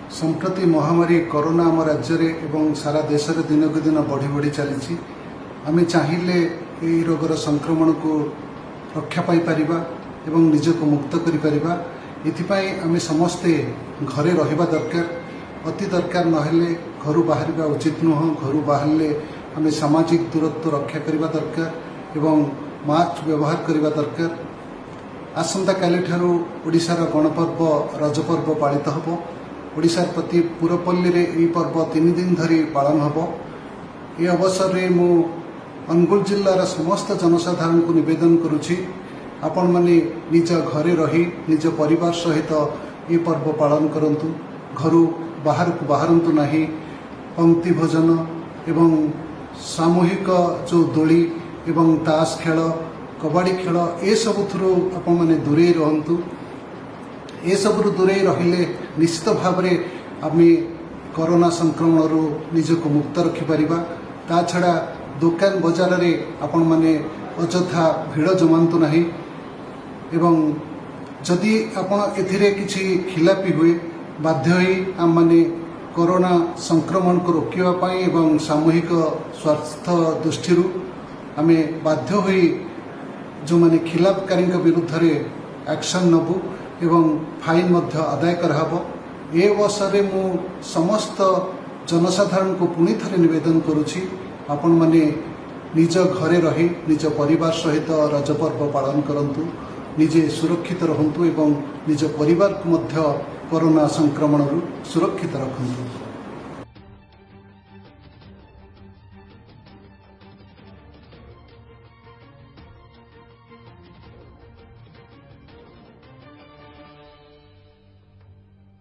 ସମ୍ପ୍ରତି ମହାମାରୀ କରୋନା ଆମ ରାଜ୍ୟରେ ଏବଂ ସାରା ଦେଶରେ ଦିନକୁ ଦିନ ବଢ଼ି ବଢ଼ି ଚାଲିଛି। ଆମେ ଚାହିଁଲେ ଏହି ରୋଗର ସଂକ୍ରମଣକୁ ରକ୍ଷା ପାଇପାରିବା ଏବଂ ନିଜକୁ ମୁକ୍ତ କରିପାରିବା। ଏଥିପାଇଁ ଆମେ ସମସ୍ତେ ଘରେ ରହିବା ଦରକାର। ଅତି ଦରକାର ନହେଲେ ଘରୁ ବାହାରିବା ଉଚିତ ନୁହଁ। ଘରୁ ବାହାରିଲେ ଆମେ ସାମାଜିକ ଦୂରତ୍ୱ ରକ୍ଷା କରିବା ଦରକାର ଏବଂ ମାସ୍କ ବ୍ୟବହାର କରିବା ଦରକାର। ଆସନ୍ତାକାଲିଠାରୁ ଓଡ଼ିଶାର ଗଣପର୍ବ ରଜ ପର୍ବ ପାଳିତ ହେବ। ଓଡ଼ିଶାର ପ୍ରତି ପୁରପଲ୍ଲୀରେ ଏହି ପର୍ବ 3 ଦିନ ଧରି ପାଳନ ହେବ। ଏ ଅବସରରେ ମୁଁ ଅନୁଗୁଳ ଜିଲ୍ଲାର ସମସ୍ତ ଜନସାଧାରଣଙ୍କୁ ନିବେଦନ କରୁଛି, ଆପଣମାନେ ନିଜ ଘରେ ରହି ନିଜ ପରିବାର ସହିତ ଏ ପର୍ବ ପାଳନ କରନ୍ତୁ। ଘରୁ ବାହାରକୁ ବାହାରନ୍ତୁ ନାହିଁ। ପଙ୍କ୍ତି ଭୋଜନ ଏବଂ ସାମୂହିକ ଯେଉଁ ଦୋଳି ଏବଂ ତାସ ଖେଳ, କବାଡ଼ି ଖେଳ, ଏସବୁଥିରୁ ଆପଣମାନେ ଦୂରେଇ ରୁହନ୍ତୁ। ଏସବୁରୁ ଦୂରେଇ ରହିଲେ ନିଶ୍ଚିତ ଭାବରେ ଆମେ କରୋନା ସଂକ୍ରମଣରୁ ନିଜକୁ ମୁକ୍ତ ରଖିପାରିବା। ତା ଛଡ଼ା ଦୋକାନ ବଜାରରେ ଆପଣମାନେ ଅଯଥା ଭିଡ଼ ଜମାନ୍ତୁ ନାହିଁ ଏବଂ ଯଦି ଆପଣ ଏଥିରେ କିଛି ଖିଲାପି ହୁଏ, ବାଧ୍ୟ ହୋଇ ଆମମାନେ କରୋନା ସଂକ୍ରମଣକୁ ରୋକିବା ପାଇଁ ଏବଂ ସାମୂହିକ ସ୍ୱାସ୍ଥ୍ୟ ଦୃଷ୍ଟିରୁ ଆମେ ବାଧ୍ୟ ହୋଇ ଯେଉଁମାନେ ଖିଲାପକାରୀଙ୍କ ବିରୁଦ୍ଧରେ ଆକ୍ସନ୍ ନେବୁ ଏବଂ ଫାଇନ୍ ମଧ୍ୟ ଆଦାୟ କରାହେବ। ଏ ଅବସରରେ ମୁଁ ସମସ୍ତ ଜନସାଧାରଣଙ୍କୁ ପୁଣି ଥରେ ନିବେଦନ କରୁଛି, ଆପଣମାନେ ନିଜ ଘରେ ରହି ନିଜ ପରିବାର ସହିତ ରଜ ପର୍ବ ପାଳନ କରନ୍ତୁ, ନିଜେ ସୁରକ୍ଷିତ ରହନ୍ତୁ ଏବଂ ନିଜ ପରିବାରକୁ ମଧ୍ୟ କରୋନା ସଂକ୍ରମଣରୁ ସୁରକ୍ଷିତ ରଖନ୍ତୁ।